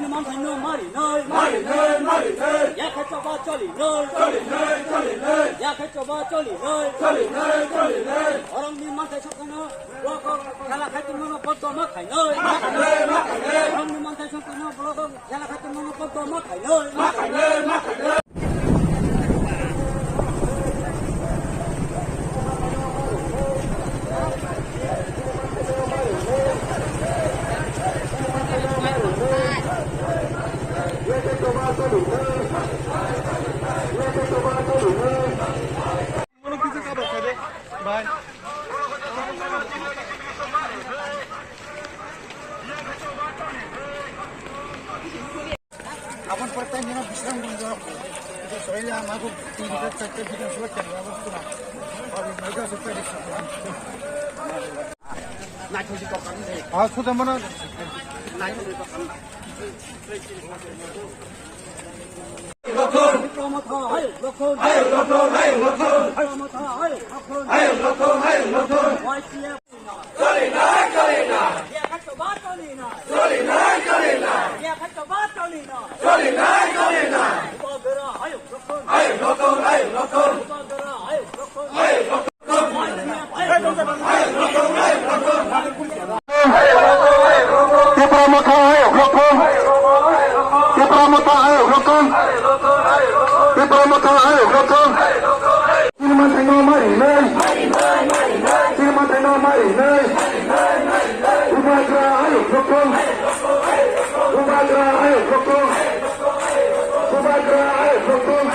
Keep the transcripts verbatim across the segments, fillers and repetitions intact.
Manthai no mari noi. Mari noi, mari noi. Yakhe choba choli noi. Choli noi, choli noi. Yakhe choba choli noi. Choli noi, choli noi. Orong ni manthai sokano, block o khala khai tongmano boddo ma khai noi. Ma khai noi, ma khai noi. Orong ni manthai sokano, block o khala khai tongmano boddo ma khai noi. Ma khai noi, ma khai noi. Aboni pore tai nini bisrang gonjo. Itu soila magu tin ta charta bidang suwa chari abo pura. Aur maga supa di suwa. Ah, sudah mana? Lotun! Lotun! Lotun! Lotun! Lotun! Y C F. Choli nai, choli nai. Choli nai, choli nai. Choli nai, choli nai. Choli nai, choli nai. Bubagra, hayung rokon. Hayung rokon, hayung rokon. Bubagra, hayung rokon. Hayung rokon. Tipra Motha hayung rokon. Tipra Motha hayung rokon. Tipra Motha hayung rokon. Chini manthai no mari nai. Chini manthai no mari nai. Bubagra hayung rokon. Bubagra hayung rokon. Bubagra hayung rokon.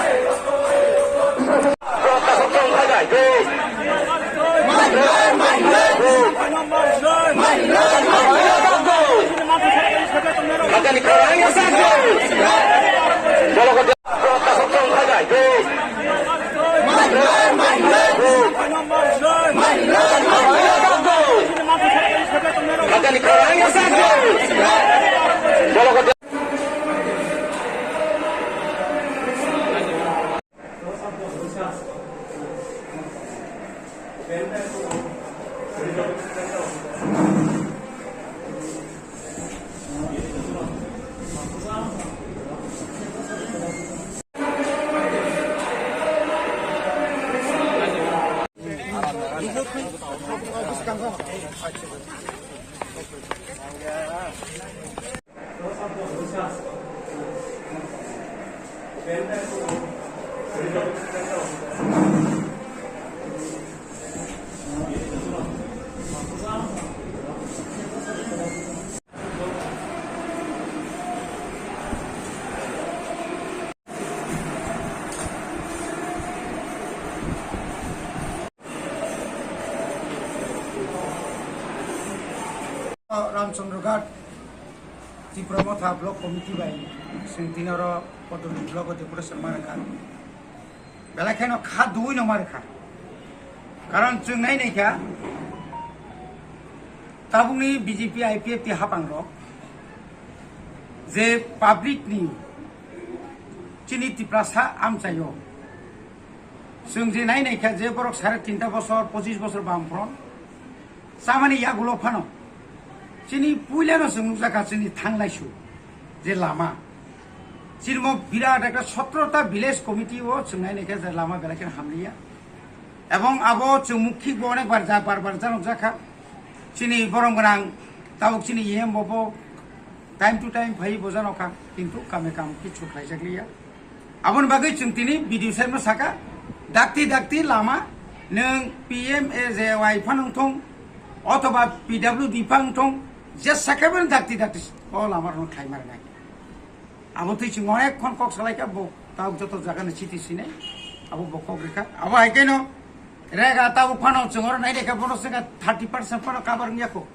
Ramchandra Ghat Tipra Motha Block Committee bai chwng tini oro Podoli Block o deputation ma rwkha. Belai kheno kha duui no ma rwkha. Karon chwng nai nai kha tabukni B J P I P F T hapang rok je public ni chini Tiprasa amchaio chwng je nai nai kha je borok sare tinta bosor, pochis bosor bam phron chamani yagulo phano chini puilano chwng nukjakha chini thanglaisu je lama. Chini mo birat ekta sotro ta village committee o chwng nai nai kha je lama belai kheno hamliya. Ebong abo chwng mukhi bo onek bar ja, bar bar janok jakha. Chini borom gwnang tabuk chini E M bo bo time to time phai bo janokha, kintu kame kam kichu khlaijakliya. Aboni bagwi chwng tini B D O sir no saka, dakti dakti lama nwng P M A J Y phano wngthong, othoba P W D phano wngthong, je sakha bini dakti dakti o lama rwno khlai ma rwnai. Abo twi chwng onek khon kok salai kha, bo tabuk joto jaga ni chiti sinai, abo bo kok rikha. Abo hai khe no rega tabuk phano chwng oro nai rikha, bono swngkha thirty percent phano cover wngya kho.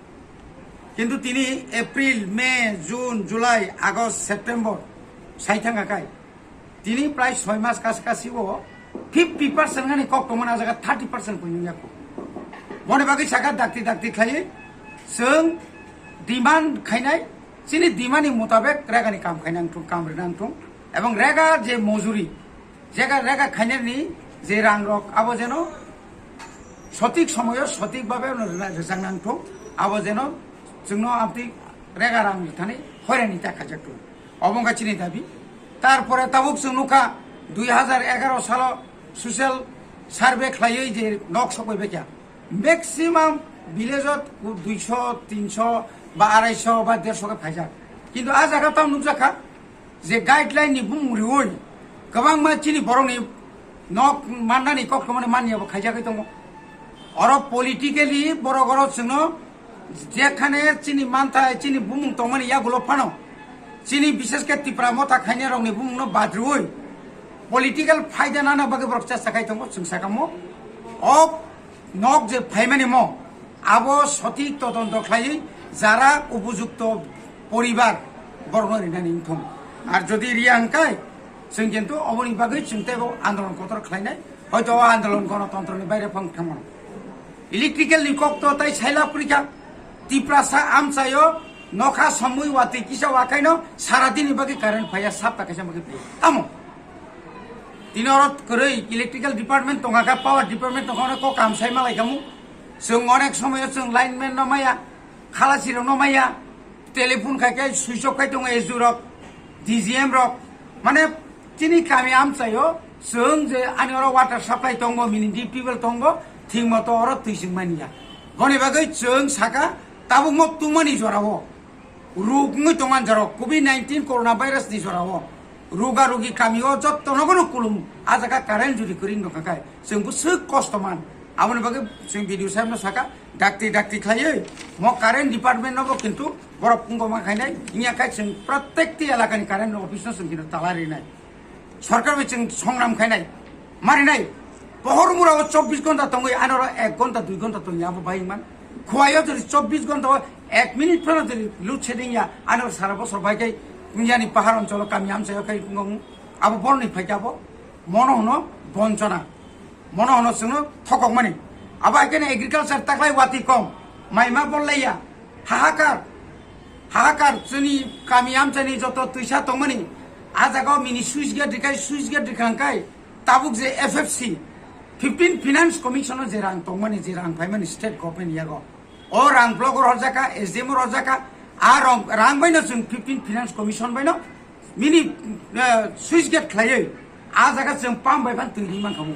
Kintu tini April, May, June, July, August, September sai thangkha kai. Tini prai soi mas kasi kasi o fifty percent gani kok tongmani, a jaga thirty percent koi nungya kho. Boni bagwi saka dakti dakti khlaiwi chwng demand khainai, chini demand ni mutabek rega ni kam khainang thung, kam rinang thung. Ebong rega je mojuri, jega rega khainani je rang rok abo jeno sotik somoyo sotik babe no rina-, rwchang nang thung, abo jeno chwngno amtwi rega rang rithani hoirani ta khaijak thung. Obo wngkha chini dabi. Tarpore tabuk chwng nukha, dui hazar egaroh salo social survey khlaiwi je nok sokbai baikha. Maximum village o duiso, tinso ba araisho ba derso khe phaijak. Kintu a jaga tamo nukjakha je guideline ni bumung riwi kwbangma chini borokni nok mannani koktwmani manni abo khaijagwi tongo. Oro politically borok oro chwngno jekhane chini manthai, chini bumung tongmani yagulo phano, chini bishesh khe Tipra Motha khainai rokni bumungno badriwi political phaida nana bagwi borok chesta khai tongo, chwng sakamo. O nok je phaimani mo, abo sothik todonto khlaiwi jara upojukto poribar borokno rinani wngthung. Ar jodi riya hwnkhe, chwng kintu oboni bagwi chwng teibo andolon kotor khlainai, hoito o andolon gonotontroni baire phang thangmano. Electrical ni kok to tai saila purikha, Tiprasa amchaio nokha somwi watwi kisa wakaino sara dini bagwi current phaiya, sapta kaisa bagwi phaiya. Tamo? Tini oro kwrwi electrical department tongkha khe, power department tongkha, onek kok kam sai malai khamu. Chwng onek somoyo chwng lineman no maya, khalasi rok no maya, telephone khai khe switch off khai tongo S D O rok, D G M rok. Mane chini kami amchaio chwng je ani oro water supply tongo, mini deep tubewell tongo, thik moto oro twi chwng manya. Boni bagwi chwng saka tabukmo tungmani jorao. Ruk wngwi tong anjaro, covid nineteen corona virus ni jorao ruga rugi kami o jotto nogono kulum, a jaga current judi kwrwi wngkha khe chwng bwswk kosto man. Aboni bagwi chwng video saimno saka, dakti dakti khlaiwi mo current department no bo kintu borok kungkoma khainai, wngya khe chwng protekti elakani current office no chwng kintu tala rinai. Sorkar bai chwng songram khainai, marinai. Pohor mura o chobbish ghonta tongwi, anoro ek ghonta, dui ghonta tongya, abo bai man. Khwai o jodi chobbish ghonta o ek minute phano jodi load shedding ya, anoro sara bosor bai kai yani pahar oncholo kami amchaio khai wngkha, abo boroni phaikhe abo mono hwno bonchona, mono hwno chwngno thokokmani. Abo hai kheno agriculture taklai watwi kom, mai ma bollaiya, hahakar. Hahakar, chini kami amchani joto twisa tongmani, a jaga o mini switch gate rikai, switch gate rikha hwnkhe tabuk je F F C, fifteen Finance Commission o je rang tongmani, je rang phaimani state government yago, o rang block o rojaka, S D M o rojaka, a rang, rang baino chwng fifteen Finance Commission baino mini, eh, switch gate khlaiwi a jaga chwng pump bai phan twi ri mankhamu.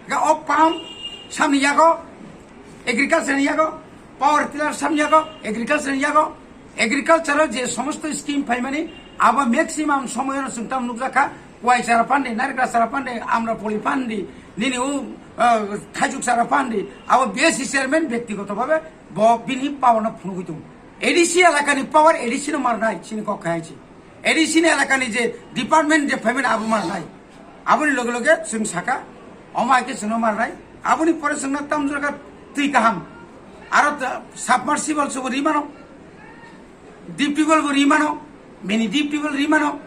Ga o pump samni yago, agriculture ni yago, power tiller samni yago, agriculture ni yago, agriculture o je somosto scheme phaimani, abo maximum somoyano chwng tam nukjakha, kwai chara pandi, narikra chara pandi, amra poli pandi, nini u, eh, thaijuk chara pandi, abo B S C chairman byaktigoto bhabe bo bini power no phunugwi tongo. A D C elakani power A D C no marnai, chini kok khai chi. A D C ni elakani je department je payment abo marnai. Aboni loge loge chwng saka, omo hai khe chwngno marnai. Aboni pore chwngno tamjora twi kaham. Aro ta-, submersible sobo rimano. Deep tubewell bo rimano. Mini deep tubewell rimano.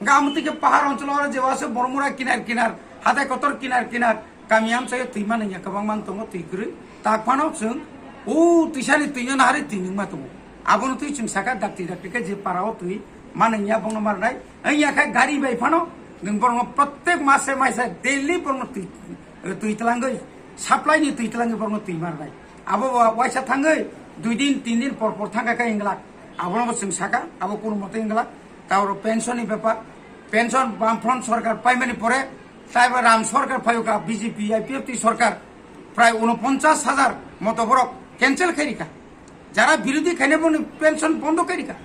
Hwnkhe amo twi khe pahar oncholo oro je wase Bormura kinar kinar, hatai kotor kinar kinar. Kami amchaio twi manwngya kwbangma wng tongo, twi kwrwi. Tak phano chwng o twisani twino naharwi twi nungma tongo. Abono twi chwng saka dakti dakti khe je para o twi manwngya bongno marnai. Wngya khe gari bai phano nwng borokno protek mase maisa daily borokno twi, twi twlangwi, supply ni twi twlangwi borokno twi marnai. Abo wa-, waisa thangwi dui din, tin din por por thangkha khe wngglak. Abono bo chwng saka, abo kono mote wngglak. Taoro pension ni bepar, pension Bamfront sorkar paimani pore, taibo ram sorkar phaiyokha B J P I P F T sorkar, prai unoponchas hajar moto borok cancel khairikha. Jara birodhi khainai boni pension bondo khairikha.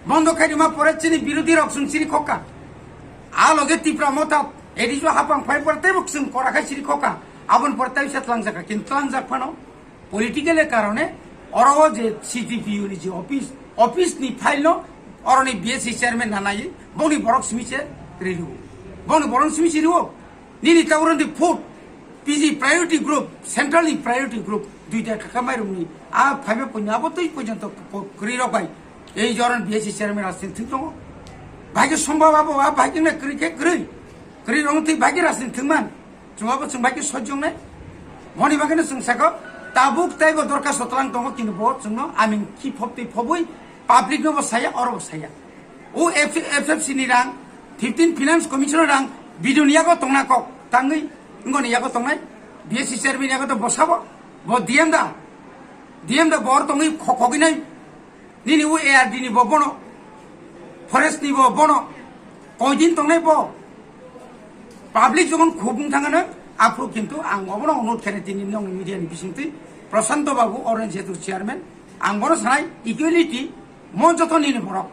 Bondo khairima pore chini birodhi rok chwng chiri khokha. A loge Tipra Motha A D C o hapang phai pore teibo chwng kora khai chiri khokha. Aboni pore tei se tlangjak kha, kintu tlangjak phano political e karone oro o je C D P U ni je office, office ni file no oroni B S C chairman na nai, boni borok simi se rilu. Boni borok simi se riwo. Nini ta uroni food, P G priority group, central ni priority group, duita kaka mai rungni. A phaibe punya abo tei punya to ko-, kri rok bai. Ei joron B S C chairman asing thik tongo. Bhai ke sombab abo, a bhai ke na kri ke kri. Kri rong tei bhai ke rasing thik man. Chwng abo chwng bai khe sojong nai. Moni bagwi no chwng saka tabuk taibo dorkhasto twlang tongo, kintu bo chwngno aming khi phobtwi phobwi public no bo saya, oro bo saya. O F-, F F C ni rang, fifteen Finance Commission rang, B D O ni yago tongna kok tangwi, wngoni yago tongnai, B S C chairman yago to bo sabo, bo D M da, D M da bo oro tongwi khok khogwi nai. Nini o A R D ni bo bono Forest ni bo bono koidin tongnai bo. Public jokon khobung thangana, aphuru kintu ang obono onurod khainai tini nong media ni bisingtwi Prashanto Babu, oro ni jehetu chairman, ang bono sanai equality, mo joto nini borok.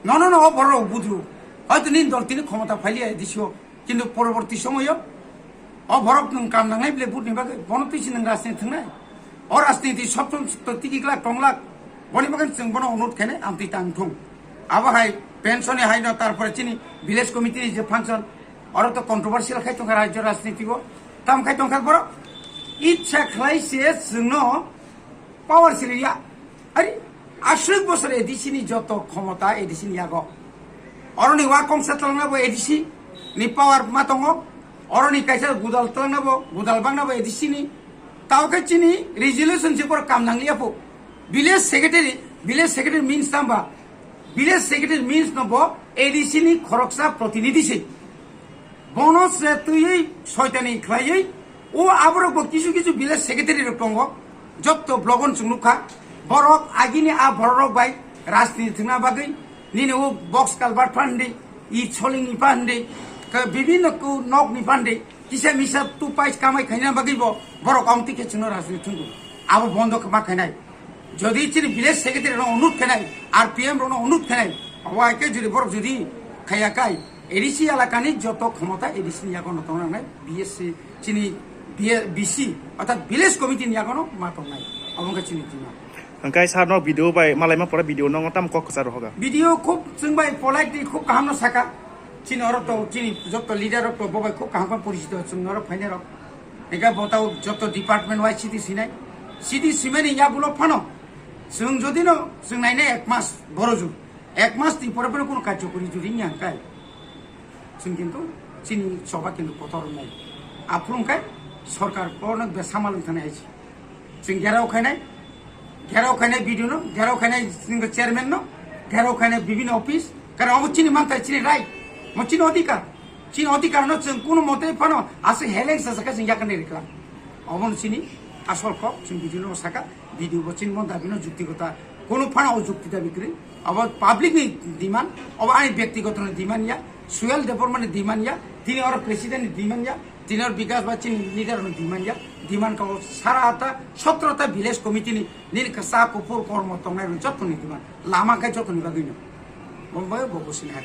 Nono no o borok budru. Hoyto nini dol tini khomota phailiya A D C o. Kintu poroborti somoyo o borok nwng kam nangnai bile vote ni bagwi, bono twi se nwng rajniti thwngnai. O rajniti sob som to tiki glak tong glak. Boni bagwi chwng bono onurod khainai, amtwi tang thung. Abo hai pension ni hai no, tarpore chini village committee ni je function, oro to controversial khai tongkha rajyo rajniti o. Tam khai tongkha borok. Ichha khlai se chwngno power siliya. Ari, aswk bosor A D C ni joto khomota A D C ni yago. Oroni wa kongsa twlangna bo A D C ni power ma tongo. Oroni kaisa gudal twlangna bo, gudal bangna bo A D C ni. Tao khe chini resolution se por kam nangliya pho. Village secretary, village secretary means tamba. Village secretary means no bo A D C ni khoroksa protinidhi se. Bono se twiwi soitani khlaiwi, o aborok bo kisu kisu village secretary rok tongo, jotto blogon chwng nukha. Borok agini a borok rok bai rajniti thwngna bagwi, nini o box culvert phan di, i choling ni phan di, ka bibinno ku nok ni phan di, kisa misa tu pais kamai khaina bagwi bo borok ong tike chwngno rajniti thwngwi. Abo bondo ma khainai. Jodi chini village secretary rok onurod khainai, R P M rok onurod khainai, abo hai khe jodi borok jodi khaiya kai, A D C elakani joto khomota A D C ni yagono tongna nangnai, B S C chini B C, orthat village committee ni yagono ma tongnai. Abo wngkha chini tima. Hwnkhe sir no video bai malaima pore video no tam kok kwcharo hoga. Video khub chwng bai politely khub kaham no saka. Chini oro to chini joto leader rok to bo bai khub kaham khe porichito chwng norok phainai rok. Hwnkhe bo tao joto department wise city sinai. City simani yagulo phano chwng jodi no chwng nainai ek mas boro jur. Ek mas ni pore pore kono karjokori juri wngya hwnkhe. Chwng kintu chini choba kintu kotor wngnai. Aphuru hwnkhe sorkar kono besa malwng thani hai se. Chwng gerao khainai, gerao khainai B D O no, gerao khainai chini chairman no, gerao khainai bibinno office. Karon obo chini manthai, chini right, mo chini odhikar. Chini odhikar no chwng kono mote phano aswk heleng sajak khe chwng yakarni rikla. Obono chini asol kok, chwng B D O no saka. B D O bo chini mo dabi no jukti kota. Kono phano o jukti dabi kwrwi. Abo public ni demand, abo ani byaktigoto ni demand ya, Suel Debbarma ni demand ya, tini oro president ni demand ya, tini oro Bikas ba chini leader ni demand ya, demand ka o sara ta, sotro ta village committee ni, nini kasa kuphur kormo tongnai rok joto ni demand. Lama khe joto ni bagwi no. Bo bai bo bo sini hai.